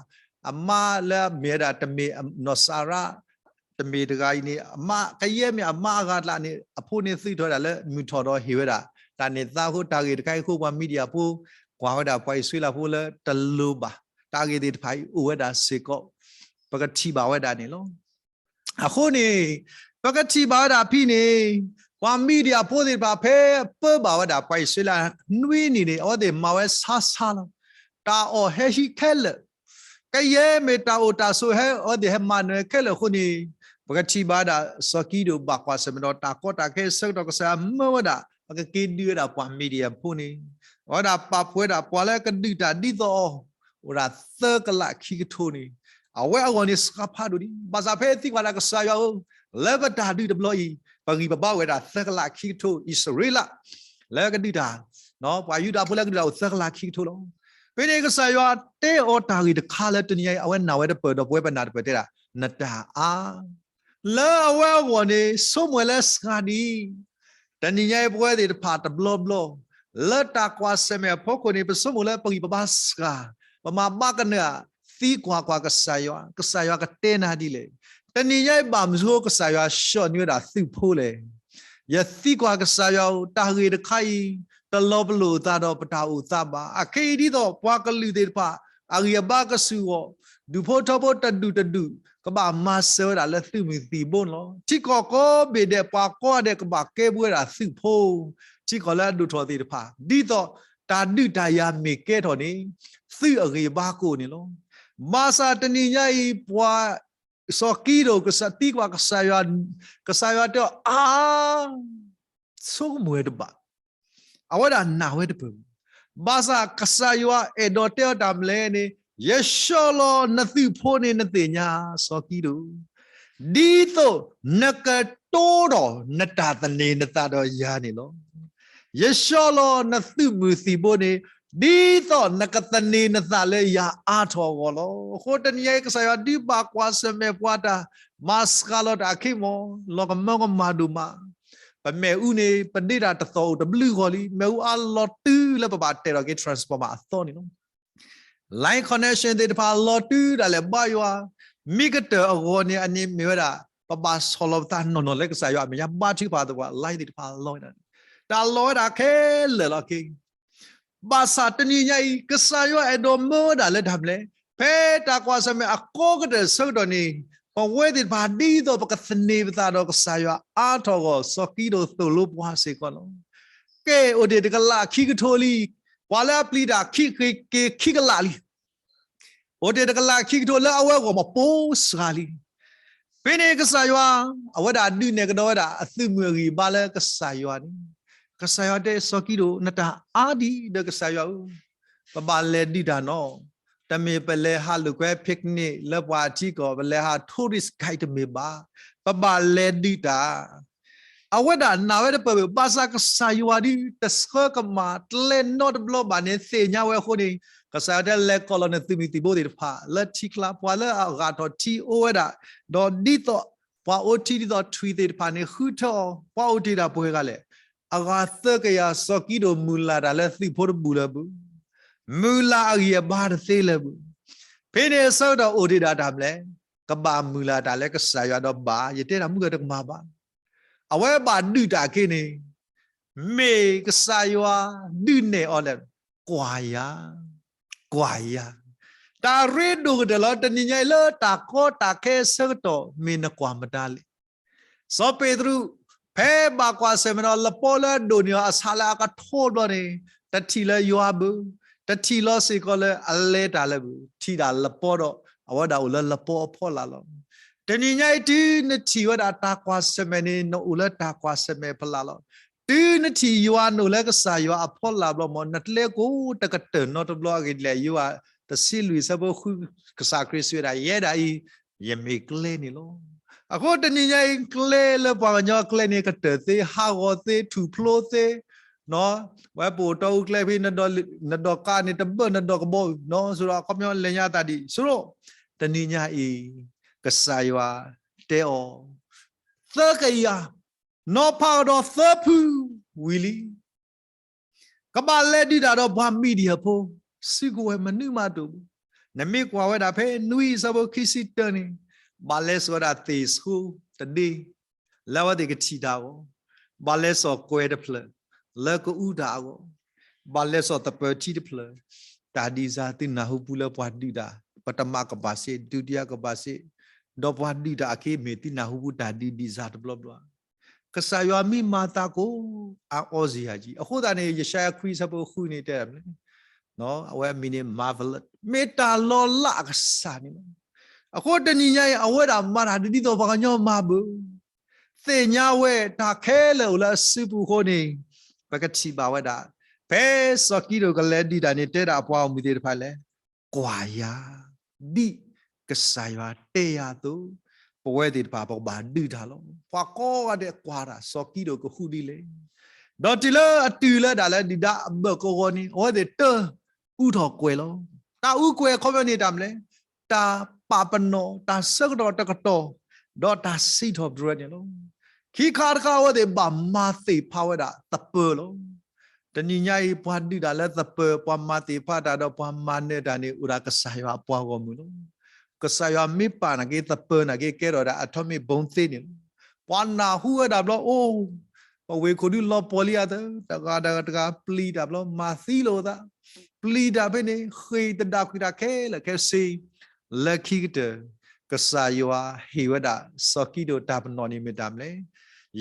အမါလၢမ့ၢ်ဝဲဒၣ်တမ့ၢ်နီၢ်စၤရါ တမ့ၢ်တဂၤအံၤန့ၣ် အမါကယဲၢ်မ့ၢ်အမါအဂၤတကျါန့ၣ် အဖိန့ၣ်သုးထီၣ်ဝဲဒၣ်လၢမုၢ်ထီၣ်ဒီးဟ့ၣ်ဝဲဒၣ် တၢ်န့ၣ်သးအဃိတၢ်ဂ့ၢ်တခါအံၤအဃိ ပှၤမံးဒယၣ်ဖိ ကွၢ်ဝဲဒၣ်ပှၤအံၣ်စရ့လးဖိလၢတလိၤဘၣ် တၢ်ဂ့ၢ်သ့ၣ်တဖၣ်အံၤအိၣ်ဝဲဒၣ်စ့ၢ်ကီး ပကထံၣ်ဘၣ်ဝဲဒၣ်န့ၣ်လီၤ. အဃိန့ၣ် ပကထံၣ်ဘၣ်ဝဲဒၣ်ဖဲန့ၣ် ပှၤမံးဒယၣ်ဖိသ့ၣ်တဖၣ်ဖဲပၢဘၣ်ဝဲဒၣ်ပှၤအံၣ်စရ့လးနွံနံၣ်န့ၣ် အဝဲသ့ၣ်မၤဝဲဆါဆါလီၤ. တၢ်အီၣ်ဟဲဟံးခဲလၢာ် ကယဲၢ်မ့ၢ်တၢ်အိၣ်တၢ်ဆိးဟဲ အဝဲသ့ၣ်ဟဲမၤနၢၤခဲလၢာ်အဃိန့ၣ် ပကထံၣ်ဘၣ်ဝဲဒၣ်စီၤကံဒိၣ်ဘၣ်ကွၢ်ဆၢၣ်မဲာ်ဒီးတၢ်ကီတၢ်ခဲအဆၢကတီၢ် ကစၢ်ယွၤမၢဝဲဒၣ် ပကက့ၤဒုးဝဲဒၣ်ပှၤမံးဒယၣ်ဖိန့ၣ် အဝဲဒၣ်ပာ်ဖှိၣ်ဝဲဒၣ်ပှၤလၢကဒုးတၢ်ဒ်သိးအီၤ အိၣ်ဒၣ်သၢကလးခံကထိန့ၣ် အဝဲအဂီၢ်န့ၣ်စှၤဖးဒိၣ်ဒံး ဘၣ်ဆၣ်ဖဲသံကွၢ်ဒၣ်ကစၢ်ယွၤဧၢ လၢပတၢ်ဒုးတဘျီအံၤ ပဂံၢ်ပဘါအိၣ်ဝဲဒၣ်သၢကလးခံကထိ အံၣ်စရ့လး လၢကဒုးတၢ် ပှၤယူဒၤဖိလၢကဒုးတၢ်အိၣ်သၢကလးခံကထိလီၤ. ဖဲန့ၣ်ကစၢ်ယွၤတဲအီၤတၢ်ဂ့ၢ်တခါလၢတနံၤညါအံၤ အဝဲနာ်ဝဲတပၢၢ်ဒီးပဝဲပနာ်တပၢၢ်တဲဒၣ် နတၢ်အါ လၢအဝဲအဂီၢ်န့ၣ် ဆိကမိၣ်လၢစှၤဒံး တနံၤညါအံၤပဝဲသ့ၣ်တဖၣ်တဘျီဘျီ လၢတၢ်ကွၢ်ဆၢၣ်မဲာ်အဖီခိၣ်န့ၣ် ပဆိကမိၣ်လၢပဂံၢ်ပဘါစှၤ ပမၤဘၣ်ကနၢၤ သံကွၢ်ကွၢ်ကစၢ်ယွၤ ကစၢ်ယွၤကတဲနၤဒ်လဲၣ်. တနံၤညါအံၤဘၣ်မနုၤဃိကစၢ်ယွၤဆှၢန့ၢ်ဝဲဒၣ်သုးဖိလဲၣ်. ယသံကွၢ်ကစၢ်ယွၤဧၢ တၢ်ဂ့ၢ်တခါအံၤ တလီၤပလိာ်အသးဒီးပတၢ်အိၣ်သးဘၣ်. အခဲအံၤဒ်သိးပှၤကလုာ်သ့ၣ်တဖၣ် အဂံၢ်အဘါကဆူၣ်အဂီၢ် ဒူၣ်ဖိထၢဖိတဒူၣ်တဒူၣ် ကဘၣ်မၤစၢၤဝဲဒၣ်လၢသုးမုၢ်သံၣ်ဘိန့ၣ်လီၤ. ထံကီၢ်ကိးဘ့ၣ်ဒဲး ပှၤကိးဂၤဒဲးကဘၣ်ကဲဘျုးဝဲဒၣ်သုးဖိ ထံကီၢ်လၢအဒိၣ်ထီၣ်သ့ၣ်တဖၣ် ဒ်သိး တၢ်ဒုးတၢ်ယၤမ့ၢ်ကဲထီၣ်န့ၣ် သုးအဂံၢ်အဘါကအိၣ်န့ၣ်လီၤ. ဘၣ်ဆၣ်တနံၤညါအံၤ ပှၤစီၤကံဒိၣ် ကစၢ်သံကွၢ်ကစၢ်ယွၤ, ကစၢ်ယွၤတဲအီၤ အါ ဆိကမိၣ်ဝဲတဘၣ်, အဝဲဒၣ်နာ်ဝဲတပၢၢ်, ဘၣ်ဆၣ်ကစၢ်ယွၤအဲၣ်ဒိးတဲအီၤတၢ်မနုၤလဲၣ်န့ၣ်, ယဆှၢလီၤနသုးဖိန့ၣ်နသ့ၣ်ညါစီၤကံဒိၣ်, ဒ်သိးနကတိဒီးနတၢ်သန့ၤနသးဒီးယၤန့ၣ်လီၤ. ယဆှၢလီၤနသုးမုၢ်သံၣ်ဘိန့ၣ် ဒ်သိးနကသန့ၤနသးလၢယၤအါထီၣ်အဂီၢ်လီၤ. အဃိတနံၤညါအံၤ ကစၢ်ယွၤဒုးဘၣ်ကွၢ်ဆၢၣ်မဲာ်ပှၤတၢ် မၤစှၤလီၤတၢ်အခံမီၢ်, လီၤကမၢကမၣ်ဒိၣ်မး, ပမ့ၣ်အူန့ၣ် ပဒ့တၢ်တသီၣ်အိၣ်တဘျုးဂီၢ်လံ, မ့ၣ်အူအါလီၤတုၤလၢပဘၣ်တဲာ်ထီၣ်က့ၤ transformer အသီန့ၣ်လီၤ. Line connection သ့ၣ်တဖၣ်လီၤတုၤဒၣ်လဲာ်ဘါယွၤ, မ့ၢ်ကတၢၢ်အဂီၢ်န့ၣ် အန့ၣ်မ့ၢ်ဝဲဒၣ် ပဘၣ်ဆီၣ်လီၤပသးနီၢ်နီၢ်လၢကစၢ်ယွၤအမဲာ်ညါ ဘါထုကဖၣ်သပှၢ် line သ့ၣ်တဖၣ်လီၤဝဲဒၣ်, တၢ်လီၤဝဲဒၣ်ခဲလၢာ်လီၤက့ၤ ဘၣ်ဆၣ်တနံၤညါအံၤ ကစၢ်ယွၤအဲၣ်ဒိးမၢဝဲဒၣ်လၢတၢ်မနုၤလဲၣ်, ဖဲတၢ်ကွၢ်ဆၢၣ်မဲာ်အကိးကတၢၢ်ဆၢကတီၢ်န့ၣ်, ပဝဲသ့ၣ်တဖၣ်ဒ်သိးပကသန့ၤပသးဒီးကစၢ်ယွၤအါထီၣ်အဂီၢ် စီၤကံဒိၣ်သိၣ်လိပှၤစ့ၢ်ကီးလီၤ. ကဲ အိၣ်တ့ၢ်တကလးခံကထိလံ, ပှၤလၢအပျံၤတၢ်ခံက့ၤခံကလးလံ အိၣ်တ့ၢ်တကလးခံကထိလၢအဝဲအဂီၢ်မ့ၢ်ပိစှၤလံ. ဖဲန့ၣ်ကစၢ်ယွၤ, အဝဲဒၣ်ဒုးနဲၣ်ကဒီးဝဲဒၣ်အသုးမုၢ်အဂံၢ်အဘါလၢကစၢ်ယွၤန့ၣ်, ကစၢ်ယွၤတဲစီၤကံဒိၣ် နတၢ်အါဒံးဒီးကစၢ်ယွၤဧၢ, ပဘၣ်လဲၤဒုးတၢ်နီၤ, တမ့ၢ်ပလဲၤဟးလိာ်ကွဲ picnic လၢပှၤအထံကီၢ် ပလဲၤဟး tourist guide တမ့ၢ်ဘၣ်, ပဘၣ်လဲၤဒုးတၢ် အဝဲဒၣ်နာ်ဝဲတပၢၢ်ဘၣ်, ဘၣ်ဆၣ်ကစၢ်ယွၤဒုးတဆှၢကမၣ်ကျဲနီတဘျီဘၣ်န့ၣ် သ့ၣ်ညါဝဲအဃိန့ၣ်, ကစၢ်ယွၤတဲလဲၤကိးလီၤနသုးမုၢ်သံၣ်ဘိသ့ၣ်တဖၣ် လၢထံကျါ ပှၤလၢအဂၤထီၣ်ထံအိၣ်ဝဲဒၣ်, ဒီးဒ်သိးပှၤအိၣ်ထံဒ်သိးထွံၣ်သ့ၣ်တဖၣ်န့ၣ် ဃုထၢအီၤ, ပှၤအိၣ်တ့ၢ်ဒၣ်ပှဲၤဂၤလဲၣ်, အဂၤသၢကယၤ စီၤကံဒိၣ်မုၢ်လၢ်တၢ်လၢသုးဖိတဘူးလၢၤဘၣ်, မုၢ်လၢ်အဂံၢ်အဘါတသ့လၢၤဘၣ်. ဖဲန့ၣ်အဆၢကတီၢ်အိၣ်တ့ၢ်ဒၣ်တၢ်မနုၤလဲၣ်, ကဘၣ်မုၢ်လၢ်တၢ်လၢကစၢ်ယွၤဒီးဘၣ်, ယတဲတၢ်မုၢ်ဂၢၢ်တကမၣ်ဘၣ်. အဝဲဘၣ်ဒုးတၢ်အခံန့ၣ်, မ့ၢ်ကစၢ်ယွၤဒုးနဲၣ်အီၤလဲၣ်, ကွၢ်ယၤ, ကွၢ်ယၤ, တၢ်ရ့ဒိၣ်ကတၢၢ်လီၤ. တနံၤညါအံၤလၢတၢ်ကီတၢ်ခဲအဆၢကတီၢ် မ့ၢ်နကွၢ်မတၤလဲၣ်. စီၤပ့းတရူး ဖဲဘၣ်ကွၢ်ဆၢၣ်မဲာ်ဒီးလပီလၢအဒိၣ်န့ၢ်အီၤအဆးလၢအကထိတဘျီန့ၣ်, တထံၣ်လၢယွၤဘၣ်, တထံၣ်လီၤစ့ၢ်ကီးလၢအလဲၤတၢ်လၢၤဘၣ်, ထံၣ်ဒၣ်လပီဒီး အဝဲဒၣ်အိၣ်လၢလပီအဖီလာ်လီၤ. တနံၤညါအံၤ တုၤနထံၣ်ဝဲဒၣ်တၢ်ကွၢ်ဆၢၣ်မဲာ်န့ၣ် နအိၣ်လၢတၢ်ကွၢ်ဆၢၣ်မဲာ်ဖီလာ်လီၤ. တုၤနထံၣ်ယွၤနအိၣ်လၢကစၢ်ယွၤအဖီလာ်ဘျီမ့ၢ် နကျဲကိးတကတၢၢ်နီတဘျီအဂ့ၢ်ဒ်လဲၣ်. ယိၤဟၣ်တဆံလွံၢ်အဆၢဖိဃု ကစၢ်ခရံာ်စံးဝဲဒၣ် ယဲဒၣ်အံၤ ယမ့ၢ်ကျဲန့ၣ်လီၤ. အဃိတနံၤညါအံၤ ကျဲလၢပှၤကညီအကျဲန့ၣ် ကတၢၢ်သ့ ဟးဂီၤသ့ ထူၣ်ဖျိသ့ ဝဲပအိၣ်တီအူကျဲဖဲ နဒိးကးန့ၣ် တဘၢၣ်နဒိးကဘီအုၣ်နီၤ ဆိဒီးအခီပညီလဲၤညါအသးဒံး ဆိဒီး တနံၤညါအံၤ ကစၢ်ယွၤတဲအီၤ သၢကယၤ နီၤဖးကဒီးသၢဖုဝံၤလံ ကဘၣ်လဲၤဒုးတၢ်ဒီးပှၤမံၤဒယၣ်ဖိ စုကဝဲၤမနုၤမးတအိၣ်ဘၣ်. နမ့ၢ်ကွၢ်ဝဲဒၣ်ဖဲနွံအဆၢဖိခံဆံတၢန့ၣ် ဘၣ်လဲၤစိာ်ဝဲဒၣ်သ့ၣ်ဆိတဒ့ လၢအဝဲသ့ၣ်ကထံၣ်တၢ်အဂီၢ်, ဘၣ်လဲၤစိာ်ကွဲၤတဖျၢၣ် လၢကအူတၢ်အဂီၢ်, ဘၣ်လဲၤစိာ်သပၢၤထံတဖျၢၣ်, တၢ်ဒုးစၢ်သုနၢ်ဟူပူၤလၢပှၤဒုးတၢ် ပထမကမ္ဘာစစ် ဒုတိယကမ္ဘာစစ် ဒီးပှၤဒုးတၢ်အခံမ့ၢ်သုနၢ်ဟူပူၤတၢ်ဒုးဒံးစၢ်တဘျီဘျီ ကစၢ်ယွၤမ့ၢ်မၤသးကိး အအီစယၤကံ အဃိသတးန့ၣ် ယၡါယၤခွံဆၢဖိဃုန့ၣ်တဲဒၣ်မနုၤလဲၣ်, အဝဲအမံၤန့ၣ် marvelous မ့ၢ်တၢ်လီၤလးအကစၢ်န့ၣ်လီၤ. အဃိတနံၤညါအံၤ အဝဲဒၣ်မၤတၢ်ဒ်သိးပှၤကညီမၤဘၣ်, သ့ၣ်ညါဝဲတၢ်ခဲလၢာ်အိၣ်လၢအစုပူၤအဃိန့ၣ် ပကထံၣ်ဘၣ်ဝဲဒၣ် ဖဲစီၤကံဒိၣ်ကလဲၤဒုးတၢ်န့ၣ် တဲဒၣ်အပှၤဂီၢ်မုၢ်သ့ၣ်တဖၣ်လဲၣ် ကွၢ်ယၤ ဒ်ကစၢ်ယွၤတဲယၤအသိး ပဝဲသ့ၣ်တဖၣ် ပကဘၣ်ဒုးတၢ်လီၤ. ပှၤကိးဂၤဒဲးကွၢ်တၢ် စီၤကံဒိၣ်ကဃုဒ်လဲၣ်. ဒီးတုၤလၢအတုၤလၢဒၣ်လၢဒုၣ်ဒါအဘၢၣ်ကဝီၤန့ၣ် အဝဲသ့ၣ်တၢ်အူထီၣ်ကွဲၤလီၤ. တၢ်အူကွဲၤအခီပညီန့ၣ်တၢ်မနုၤလဲၣ်, တၢ်ပာ်ပနီၣ် တၢ်ဆၢကတီၢ်တကတီၢ် ဒီးတၢ်စံးထီၣ်ပတြၢၤန့ၣ်လီၤ. ခံခါတခါ အဝဲသ့ၣ်ဘၣ်မၤသ့ၣ်ဖးဝဲဒၣ်သပၢၤလီၤ. တနံၤညါအံၤ ပှၤဒုးတၢ်လၢသပၢၤ ပှၤမၤသ့ၣ်ဖးတၢ်ဒီးပှၤမၤနၢၤတၢ်န့ၣ် အိၣ်ဒၣ်ကစၢ်ယွၤအပှၤဂီၢ်မုၢ်လီၤ. ကစၢ်ယွၤမ့ၢ်ပာ်နာ်က့ သပၢၤနာ်က့ ကဲထီၣ်ဒၣ် atomic bomb သ့န့ၣ်လီၤ. ပှၤနၢ်ဟူဝဲဒၣ်ဘျီ အိၣ် ပဝ့ၢ်ခိၣ်ဒုလီၤပှီၢ်လံအသး တဂၤဒီးတဂၤပျံၤတၢ်ဘျီ မၤသံလိာ်အသး ပျံၤတၢ်ဖဲန့ၣ် ဃ့ၢ်တဒၣ်ဃုာ်တၢ်ခဲလၢာ်ခဲဆ့ လၢခံကတၢၢ် ကစၢ်ယွၤဟ့ၣ်ဝဲဒၣ် စီၤကံဒိၣ်တၢ်ပနီၣ်န့ၣ်မ့ၢ်တၢ်မနုၤလဲၣ်,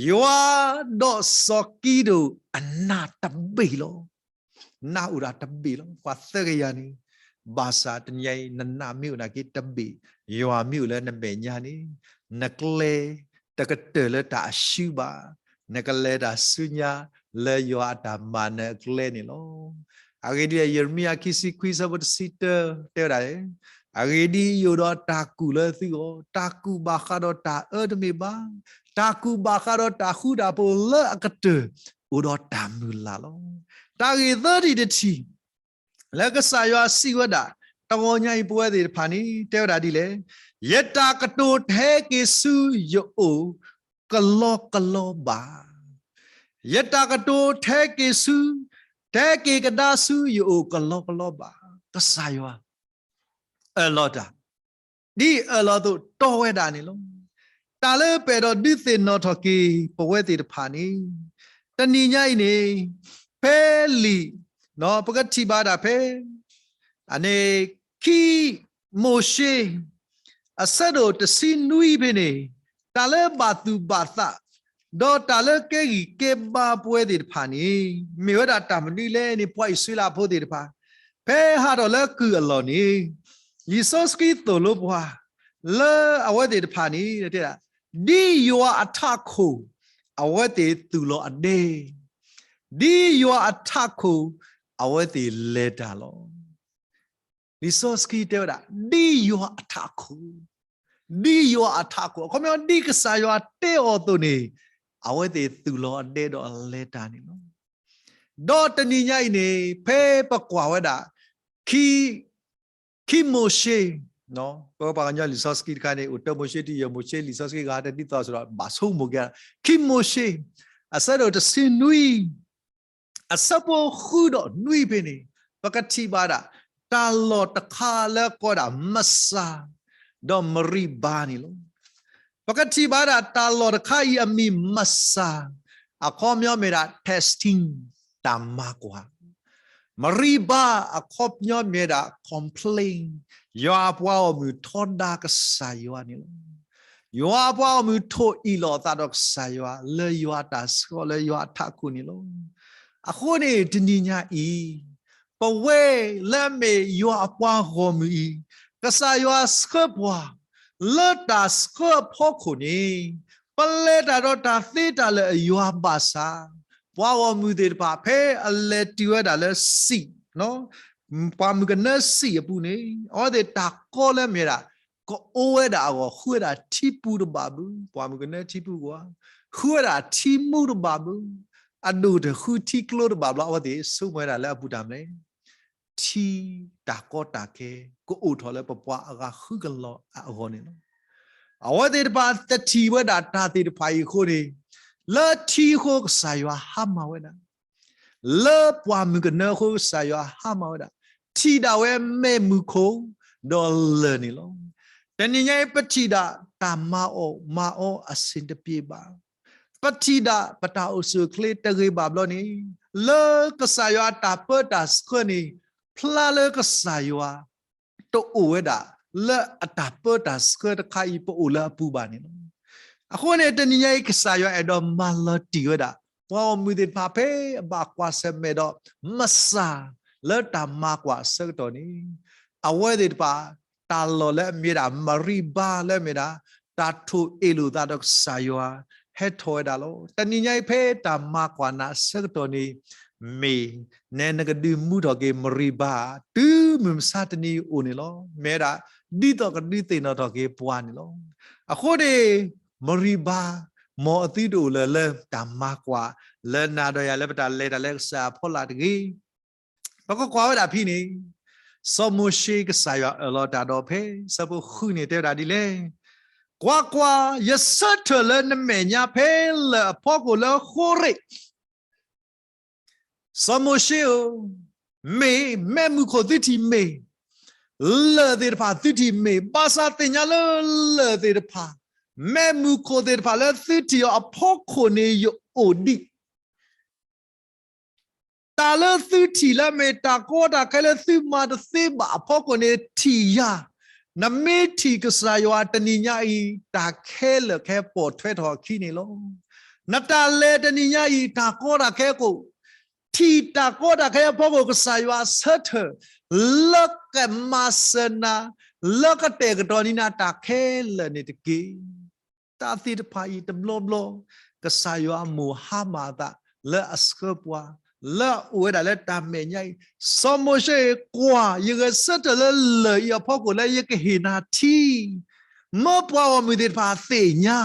ယွၤဒီးစီၤကံဒိၣ်အနၢ်တဘ့ၣ်လီၤ. နးအိၣ်ဒၣ်တဘ့ၣ်လီၤ. ပှၤသၢကယၤန့ၣ်, ဘၣ်ဆၣ်တနံၤညါအံၤ နနးမ့ၢ်အိၣ်နာ်က့တဘ့ၣ်, ယွၤမ့ၢ်အိၣ်လၢနမဲာ်ညါန့ၣ်, နကျဲတကတၢၢ်လၢတၢ်အရှုံးဘၣ်, နကလဲၤတၢ်ဆူညါလၢယွၤအတၢ်မၤနၢၤအကျဲန့ၣ်လီၤ. အဂ့ၢ်ဒ်အံၤ, ယံးရမံယၤခံဆံခွံ အဆၢဖိတဆံတၢ တဲဝဲဒၣ်, အဂ့ၢ်ဒ်အံၤ, ယအိၣ်ဒီးတၢ်ကူၣ်လၢသုဂီၢ်, တၢ်ကူၣ်ဘၣ်ဃးဒီးတၢ်အၢတမ့ၢ်ဘၣ်, တၢ်ကူၣ်ဘၣ်ဃးဒီးတၢ်ဃူတၢ်ဖိးလၢအကတၢၢ် အိၣ်ဒီးတၢ်မုၢ်လၢ်လီၤ. တၢ်ဂ့ၢ်သၢထံၣ်တထံၣ် လၢကစၢ်ယွၤစံးဝဲဒၣ်, တဂီၤညါအံၤပဝဲသ့ၣ်တဖၣ်န့ၣ် တဲဝဲဒၣ်ဒ်လဲၣ်, ယတၢ်ကတိၤထဲက့ၤဆူယအိၣ် ကလီကလီဘၣ်. ယတၢ်ကတိၤထဲက့ၤဆူ, ထဲက့ၤကဒါဆူယအိၣ်ကလီကလီဘၣ်. ကစၢ်ယွၤ အၢၣ်လီၤတၢ်, ဒ်အၢၣ်လီၤအသိးတီဝဲဒၣ်န့ၣ်လီၤ. တၢ်လၢပအဲၣ်ဒိးဒုးသ့ၣ်နီၣ်ထီၣ်က့ၤပဝဲသ့ၣ်တဖၣ်န့ၣ်, တနံၤညါအံၤန့ၣ်, ဖဲလံာ်, ပကထံၣ်ဘၣ်ဒၣ်ဖဲ အန့ၣ် ခံမိၤၡ့ အဆၢဒိၣ်တဆံနွံဖဲန့ၣ်, တၢ်လၢဘၣ်သူၣ်ဘၣ်သး ဒီးတၢ်လၢကဲဂံၢ်ကဲဘါပဝဲသ့ၣ်တဖၣ်န့ၣ်, မ့ၢ်ဝဲဒၣ်တၢ်မနုၤလဲၣ်န့ၣ် ပှၤအံၣ်စရ့လးဖိသ့ၣ်တဖၣ် ဖဲဟးထီၣ်လၢကုၢ်အလီၢ်န့ၣ်, လံာ်စီဆှံသိၣ်လိပှၤ လၢအဝဲသ့ၣ်တဖၣ်န့ၣ် တဲဒၣ်, ဒ်ယွၤအထးခိၣ် အဝဲသ့ၣ်သူၣ်လီၤအဒဲ, ဒ်ယွၤအထးခိၣ် အဝဲသ့ၣ်လဲၤတၢ်လီၤ. လံာ်စီဆှံတဲဝဲဒၣ်, ဒ်ယွၤအထးခိၣ်, ဒ်ယွၤအထးခိၣ်, အခီပညီ ဒ်ကစၢ်ယွၤတဲအီၤအသိးန့ၣ်, အဝဲသ့ၣ်သူၣ်လီၤအဒဲဒီးအလဲၤတၢ်န့ၣ်လီၤ. ဒီးတနံၤညါအံၤန့ၣ် ဖဲပကွၢ်ဝဲဒၣ် ခံ, ခံမိၤၡ့, ပပှၤကညီလံာ်စီဆှံတခါန့ၣ် အိၣ်တၢမိၤၡ့ တု ယဲၢ်မိၤၡ့ လံာ်စီဆှံဂၤတဒ်သိးစ့ၢ်ကီး ဘၣ်ဆိကမိၣ်က့ၤ, ခံမိၤၡ့ အဆၢဒိၣ်တဆံနွံ အဆၢဖိဃုဒီးနွံဖဲန့ၣ်, ပကထံၣ်ဘၣ်ဒၣ် တၢ်လီၢ်တခါလၢကိးဒၣ်မစၤ ဒီးမရံဘါန့ၣ်လီၤ. ပကထံၣ်ဘၣ်ဒၣ်တၢ်လီၢ်တခါအံၤအမံၤမစၤ, အခီပညီမ့ၢ်ဒၣ် testing, တၢ်မၤကွၢ် မရံဘါ အခီပညီမ့ၢ်ဒၣ် complain, ယွၤအပှၤဂီၢ်မုၢ်ထီဒါကစၢ်ယွၤန့ၣ်လီၤ. ယွၤအပှၤဂီၢ်မုၢ်ထိၣ်အ့ၣ်လိာ်အသးဒီးကစၢ်ယွၤ လၢယွၤအတၢ်ဆှၢ လၢယွၤအထးခိၣ်န့ၣ်လီၤ. အဃိန့ၣ် တနံၤညါအံၤ ပဝဲလၢအမ့ၢ်ယွၤအပှၤဂီၢ်မုၢ်အံၤ, ကစၢ်ယွၤဆှၢပှၤ လၢတၢ်ဆှၢအဖီခိၣ်န့ၣ်, ပလဲၤတၢ်ဒီးတၢ်သ့တၢ်လၢာ်အယွၤဘၣ်ဆၣ်, ပှၤဂီၢ်မုၢ်သ့ၣ်တဖၣ် ဖဲအလဲၤတုၤဝဲဒၣ်လၢစံာ်, ပှၢ်မုၢ်ကနၢစံာ်အပူၤန့ၣ်, အဝဲသ့ၣ်တၢ်ကီလၢမ့ၢ်ဒၣ် ကအိၣ်ဝဲဒၣ်အဂီၢ် ဃုဝဲဒၣ်ထံပူၤတဘၣ်ဘၣ်, ပှၢ်မုၢ်ကနၢထံပူၤကွၢ်, ဃုဝဲဒၣ်ထံမူတဘၣ်ဘၣ်, အဒိၣ်တဃုထံကျိတဘၣ်ဘၣ်, အဝဲသ့ၣ်ဆိကမိၣ်ဝဲဒၣ်လၢအပူၤတၢ်မနုၤလဲၣ်, ထံတၢ်ကီတၢ်ခဲ ကအိၣ်ထီၣ်လၢပပှၤအဂၤဃုကလီၢ်အဂီၢ်န့ၣ်လီၤ. အဝဲသ့ၣ်တဖၣ်တထံၣ်ဝဲဒၣ်တၢ်သ့ၣ်တဖၣ်အံၤအဃိန့ၣ်, လၢထံအဃိကစၢ်ယွၤဟါမၢ်ဝဲဒၣ် လၢပှၢ်မုၢ်ကနၢအဃိကစၢ်ယွၤဟါမၢ်ဝဲဒၣ်, ထံၣ်ဒၣ်ဝဲမဲးမုၢ်ခိၣ် ဒီးလၢၢ်န့ၣ်လီၤ. တနံၤညါအံၤ ပထံၣ်ဒၣ်တၢ်မၤအီၣ်မၤအီအဆင်တပြေဘၣ်, ပထံၣ်ဒၣ်ပတၢ်အိၣ်ဆူၣ်အိၣ်ချ့တဂ့ၤဘၣ်ဘျီန့ၣ်, လၢကစၢ်ယွၤအတၢ်ပၢတၢ်ဆှၢန့ၣ် ဖျါလၢကစၢ်ယွၤ တအိၣ်ဝဲဒၣ် လၢအတၢ်ပၢတၢ်ဆှၢတခါအံၤ ပအိၣ်လၢအပူၤဘၣ်န့ၣ်လီၤ. အဃိန့ၣ် တနံၤညါအံၤ ကစၢ်ယွၤအဲၣ်ဒိးမၤလီၤတံၢ်ဝဲဒၣ် ပှၤဂီၢ်မုၢ်သ့ၣ်တဖၣ်ဖဲအဘၣ်ကွၢ်ဆၢၣ်မဲာ်ဒီး မစၤ လၢတၢ်မၤကွၢ်အဆၢကတီၢ်န့ၣ်, အဝဲသ့ၣ်တဖၣ် တၢ်လီၢ်လၢအမ့ၢ်ဒၣ် မရံဘါလၢအမ့ၢ်ဒၣ် တၢ်ထိၣ်အ့ၣ်လိာ်သးဒီးကစၢ်ယွၤ ဟဲထီၣ်ဝဲဒၣ်လီၤ. တနံၤညါအံၤ ဖဲတၢ်မၤကွၢ်နၤအဆၢကတီၢ်န့ၣ် မ့ၢ် နဲနကဒုးမူထီၣ်က့ၤမရံဘါ တုၤမုၢ်မဆါတနံၤအိၣ်န့ၣ်လီၤ. မ့ၢ်ဝဲဒၣ် ဒ်သိးကဒုးသ့ၣ်နီၣ်ထီၣ်က့ၤပှၤန့ၣ်လီၤ. အဃိန့ၣ် မရံဘါ မ်အသုတအိၣ်လၢၤလၢတၢ်မၤကွၢ် လၢနၤဒီးယၤလၢပတၢ်လဲၤတၢ်လၢကစၢ်အဖီလာ်တဂ့ၤ. ပကကွၢ်ဝဲဒၣ်ဖဲန့ၣ်, စီၤမိၤၡ့ကစၢ်ယွၤအၢၣ်လီၤတၢ်ဒီးဖဲ ဆၢဖိဃုန့ၣ်တဲဝဲဒၣ်ဒ်လဲၣ်, ကွၢ်ကွၢ်, ယဆၢထၢၣ်လၢနမဲာ်ညါဖဲလၢၢ်အဖီခိၣ်လၢဃိရ့ၣ် စီၤမိၤၡ့ဧၢ, မ့ၢ်မဲးမုၢ်ခိၣ်သုထံၣ်မ့ၢ်, လၢၢ်သ့ၣ်တဖၣ်သုထံၣ်မ့ၢ်, ဘၣ်ဆၣ်သ့ၣ်ညါလၢလၢၢ်သ့ၣ်တဖၣ်, မဲးမုၢ်ခိၣ်သ့ၣ်တဖၣ်လၢသုထံၣ်အီၤအဖီခိၣ်န့ၣ်ယအိၣ်ဒံး တၢ်လၢသုထံၣ်လၢအမ့ၢ်တၢ်ကီတၢ်ခဲလၢသုမၤတသ့ဘၣ်အဖီခိၣ်န့ၣ်ထံၣ်ယၤ, နမ့ၢ်ထံၣ်ကစၢ်ယွၤတနံၤညါအံၤ တၢ်ခဲလၢာ်ခဲပိာ်ထွဲထီၣ်အခံန့ၣ်လီၤ. နတၢ်လဲၤတနံၤညါအံၤ တၢ်ကီတၢ်ခဲကအိၣ်, ထံၣ်တၢ်ကီတၢ်ခဲအဖီခိၣ် ကစၢ်ယွၤဆၢထၢၣ် လၢကမၤစၢၤနၤ, လၢကတဲာ်ကတီၤန့ၢ်နၤတၢ်ခဲလၢာ်န့ၣ်တက့ၢ်. တၢ်သ့ၣ်တဖၣ်အံၤတဘျီဘျီ ကစၢ်ယွၤအမိၢ်ဟါမၢ်အသး လၢအဆှၢပှၤ လၢအအိၣ်ဝဲဒၣ်လၢတၢ်မဲာ်ညါအံၤ, စီၤမိၤၡ့ ကွၢ် ယဂဲၤဆၢထၢၣ်လၢလၢၢ်အံၤအဖီခိၣ်လၢယကဟ့ၣ်နၤထံ မၢပှၤဂီၢ်မုၢ်သ့ၣ်တဖၣ်သ့ၣ်ညါ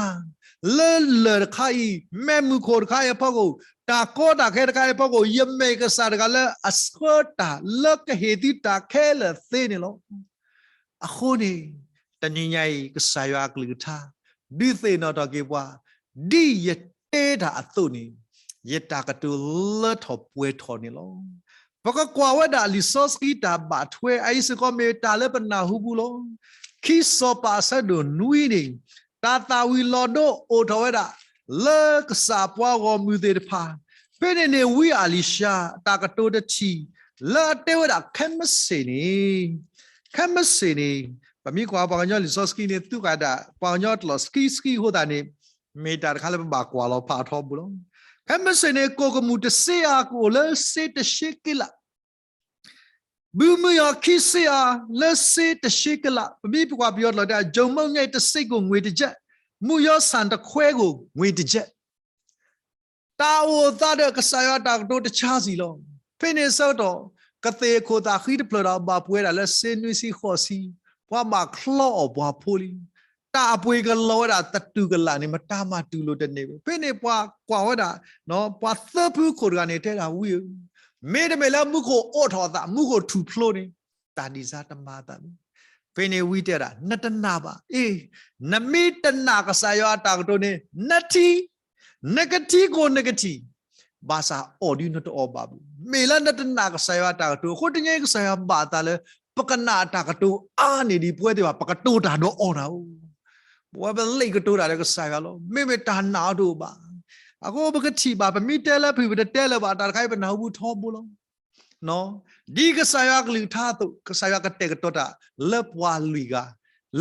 လၢလၢၢ်တခါအံၤ မ့ၢ်မုၢ်ခိၣ်တခါအံၤအဖီခိၣ်, တၢ်ကီတၢ်ခဲတခါအံၤအဖီခိၣ်, ယမ့ၢ်ကစၢ်တဂၤလၢအဆှၢတၢ်လၢကဟ့ၣ်သုတၢ်ခဲလၢာ်သ့န့ၣ်လီၤ. အဃိန့ၣ် တနံၤညါအံၤ ကစၢ်ယွၤအကလုၢ်ကထါ ဒုးသ့ၣ်နီၣ်ထီၣ်က့ၤပှၤ, ဒ်ယတဲတၢ်အသိးန့ၣ် ယတၢ်ကတိၤလၢထီၣ်ပှဲၤထီၣ်န့ၣ်လီၤ. ပကကွၢ်ဝဲဒၣ်လံာ်စီဆှံတၢ်ဘၣ်ထွဲ အအံၤစ့ၢ်ကီးမ့ၢ်တၢ်လၢပနၢ်ဟူပူၤလီၤ. ခံစီၤပၤအဆၢဒိၣ်နွံန့ၣ် တၢ်သၣ်ဝံၤလီၤဒိအိၣ်ထီၣ်ဝဲဒၣ် လၢကစၢ်ပှၤဂီၢ်မုၢ်သ့ၣ်တဖၣ်, ဖဲန့ၣ်န့ၣ် ဝံအၤလံၤၡါ တၢ်ကတိၤတထံၣ် လၢအတဲဝဲဒၣ် ခဲမုၢ်ဆ့ၣ်န့ၣ်, ခဲမုၢ်ဆ့ၣ်န့ၣ် ပမ့ၢ်ကွၢ်ပှၤကညီလံာ်စီဆှံန့ၣ် သူၣ်ကၢ်ဒၣ် ပှၤကညီတလီၢ်ဆှံဆှံအဃိသတးန့ၣ် မ့ၢ်တၢ်တခါလၢပဘၣ်ကွၢ်လီၤဖးထီဘိလီၤ. ခဲမုၢ်ဆ့ၣ်န့ၣ် ကိၣ်ကမူၣ်တဆ့အါကအိၣ်လၢစ့တဆ့က့လး ဘုမုၢ်ယီၤခံဆ့အါလၢစ့တဆ့ကလး, ပမ့ၢ်ပကွၢ်ပယီၤတလီၢ်တဲ ယိၤမုၣ်ညါအံၤတစ့းကိၣ်ငွေတကျပ်, မုၢ်ယီၤဆၣ်တခွဲကိၣ်ငွေတကျပ်, တၢ်အိၣ်သးဒီးကစၢ်ယွၤတၢ်ကတိၤတဆါစံာ်လီၤ. ဖဲန့ၣ်ဆၢကတီၢ် ကသ့ၣ်အခိၣ်သးဃံတဖျၢၣ်ဒီးဘၣ်ပှဲၤဒၣ်လၢစ့နွံဆံဃိးဆံ, ပှၤဘၣ်ချီအီၣ်ပှၤဖိလံ တၢ်အပှ့ၤကလီၤဝဲဒၣ်သတူၢ်ကလာ်န့ၣ် မတၤမၤတူၢ်လိာ်တန့ၢ်ဘၣ်. ဖဲန့ၣ်ပှၤကွၢ်ဝဲဒၣ် ပှၤသၢဖုခိၣ်တဂၤန့ၣ် တဲဒၣ်ဝံဧၢ, မ့တမ့ၢ်လၢမူခိၣ်အိးထီၣ်အသး မူခိၣ်ထူၣ်ဖျိန့ၣ် တၢ်ဒ်စါတမၤအသးဘၣ်. ဖဲန့ၣ်ဝံတဲဒၣ် နတနာ်ဘၣ်. အ့, နမ့ၢ်တနာ်ကစၢ်ယွၤအတၢ်ကတိၤန့ၣ် နထံၣ်, နကထံၣ်ကိၣ်နကထံၣ်, ဘၣ်ဆၣ်အီၣ်ဒုးနတအီၣ်ဘၣ်ဘၣ်. မ့ၢ်လၢနတနာ်ကစၢ်ယွၤအတၢ်ကတိၤအဃိ တနံၤအံၤကစၢ်ယွၤဘၣ်အသးလၢ ပကနာ်အတၢ်ကတိၤအါန့ၢ်ဒံးပဝဲသ့ၣ်ဘၣ် ပကတိၤတၢ်ဒီးအီၤတၢ်အိၣ် ပဝဲပလံာ်ကတိၤတၢ်ဒီးကစၢ်ယွၤလီၤ. မ့မ့ၢ်တၢ်နာ်အီၤတအိၣ်ဘၣ်. အဃိပကထံၣ်ဘၣ် ပမ့ၢ်တဲလၢဖုၣ် ပတတဲလၢၤဘၣ် တၢ်တခါအံၤပနၢ်ဟူပူၤထီဘိလီၤ. ဒ်ကစၢ်ယွၤကလုၢ်ကထါအသိး ကစၢ်ယွၤကတဲာ်ကတီၤတၢ်လၢပှၤလွံၢ်ဂၤ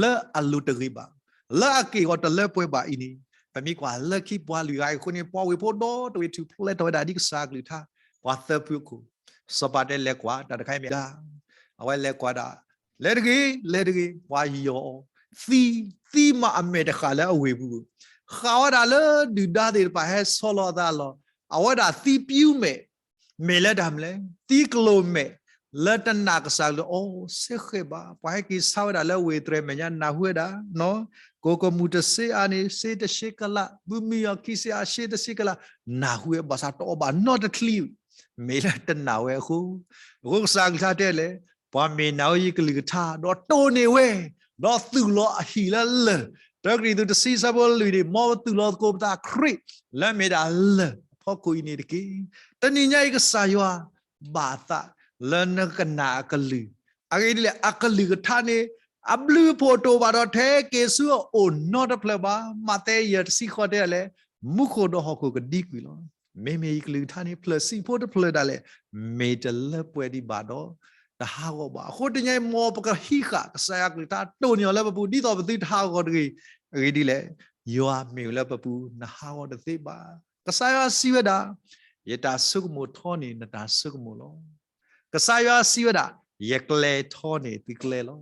လၢအလိၤတဂ့ၤဘၣ်, လၢအက့ၢ်ဂီၤတလၢပှဲၤဘၣ်အံၤန့ၣ် ပမ့ၢ်ကွၢ်လၢခံပှၤလွံၢ်ဂၤအံၤအဃိန့ၣ် ပှၤဝ့ၢ်ဖိဒီတဝ့ၢ်ထူၣ်ဖျဲးထီၣ်ဝဲဒၣ်ဒ်ကစၢ်ကလုၢ်ကထါ ပှၤသၢဖုအခိၣ်, စီၤပၤတဲလဲၤကွၢ် တၢ်တခါအံၤမ့ၢ်ဒၣ်, အဝဲလဲၤကွၢ်ဒၣ်, လဲၤတဂ့ၤ လဲၤတဂ့ၤ ပှၤယီၤအီၤ, သံ, သံမးအမဲာ်တဃာ်လၢအဝ့ၢ်ပူၤ, ဃၣ်ဝဲဒၣ်လၢဒုၣ်ဒါသ့ၣ်တဖၣ်ဟဲဆီလီၤအသးလီၤ. အဝဲဒၣ်သံပျူၤမဲာ်, မဲာ်လၢတၢ်မနုၤလဲၣ်, သံကျိၤမဲာ်, လၢတနာ်ကစၢ်ကလုၢ်အီၤ စ့ၢ်ဃဲးဘၣ်. ပှၤဟဲက့ၤဆါဝဲဒၣ်လၢဝ့ၢ်တြဲၤမဲာ်ညါ နၢ်ဟူဝဲဒၣ် ကိၣ်ကမူၣ်တဆ့အါန့ၣ် စ့တဆ့ကလး, ဘုမုၢ်ယီၤခံဆ့အါ စ့တဆ့ကလး, နၢ်ဟူဝဲ ဘၣ်ဆၣ်တအီၣ်ဘၣ်နီတချံ, မ့ၢ်လၢတနာ်ဝဲအဃိ, အဃိကစၢ်ကလုၢ်ကထါတဲလဲၣ်, ပှၤမ့ၢ်နာ်ဝဲယကလုၢ်ကထါ ဒီးတိၢ်န့ၢ်ဝဲ, ဒီးသူၣ်လီၤအဟံၣ်လၢလၢၢ်, တၢကရံၣ်သူးတဆံဆၢဖိလွံၢ်န့ၣ် မ်ပသူၣ်လီၤသကိးပသးခရံာ် လၢမ့ၢ်ဒၣ်လၢၢ်အဖီခိၣ်အံၤန့ၣ်တက့ၢ်. တနံၤညါအံၤကစၢ်ယွၤ ဘၣ်အသးလၢနကနာ်အကလုၢ်, အဂ့ၢ်ဒ်လဲၣ် အကလုၢ်ကထါန့ၣ် အဘျုးအဖှိၣ်တအိၣ်ဘၣ်ဒီး ထဲက့ၤဆူအအိၣ်နီတဖျၢၣ်ဘၣ်. မးသဲယဲၢ်တဆံဃိးတဲလဲၣ်, မူခိၣ်ဒီးဟီၣ်ခိၣ်ကဒံကွံာ်လီၤ. မ့မ့ၢ်ယကလုၢ်ကထါန့ၣ် ဖျၢၣ်ဆံးဖိတဖျၢၣ်ဒၣ်လဲာ်, မ့ၢ်တလၢပှဲၤဒံးဘၣ်ဒီး တဟးဂီၤဘၣ်. အဃိတနံၤညါအံၤ မ်ပကဟံးဃာ်ကစၢ်ယွၤကလုၢ်ကထါ တိၢ်န့ၢ်အီၤလၢပပူၤ ဒ်သိးပသုတဟးဂီၤတဂ့ၤ. အဂ့ၢ်ဒ်လဲၣ်, ယွၤမ့ၢ်ဝဲလၢပပူၤ နဟးဂီၤတသ့ဘၣ်. ကစၢ်ယွၤစံးဝဲဒၣ်, ယတၢ်ဆိကမိၣ်ထီန့ၣ် နတၢ်ဆိကမိၣ်လီၤ. ကစၢ်ယွၤစံးဝဲဒၣ်, ယကျဲထီန့ၣ်သုကျဲလီၤ.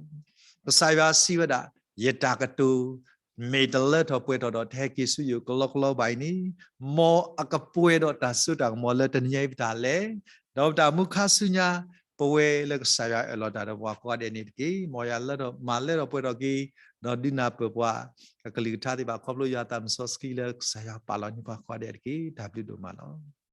ကစၢ်ယွၤစံးဝဲဒၣ်, ယတၢ်ကတိၤ မ့ၢ်တလၢထီၣ်ပှဲၤထီၣ်ဒီး တဟဲက့ၤဆူယအိၣ်ကလီကလီဘၣ်အံၤန့ၣ်, မ်အကပှဲၤဒီးတၢ်စိတၢ်ကမီၤလၢတနံၤညါအံၤပတၢ်လဲၤ, ဒီးပတၢ်မူခါဆူညါ ပဝဲလၢကစၢ်ယွၤအၢၣ်လီၤတၢ်ဒီးပှၤကိးဂၤဒဲးန့ၣ်တက့ၢ်. မ်ယွၤလၢထီၣ်မၤလၢထီၣ်ပှဲၤထီၣ်က့ၤ, ဒီးဒုးနၢ်ပၢၢ်ပှၤ အကလုၢ်ကထါသ့ၣ်တဖၣ် ခီဖျိယွၤသးစီဆှံလၢကစၢ်ယွၤပာ်လီၤန့ၢ်ပှၤကိးဂၤဒဲးတက့ၢ်. တၢ်ဘျုးဒိၣ်မးလီၤ.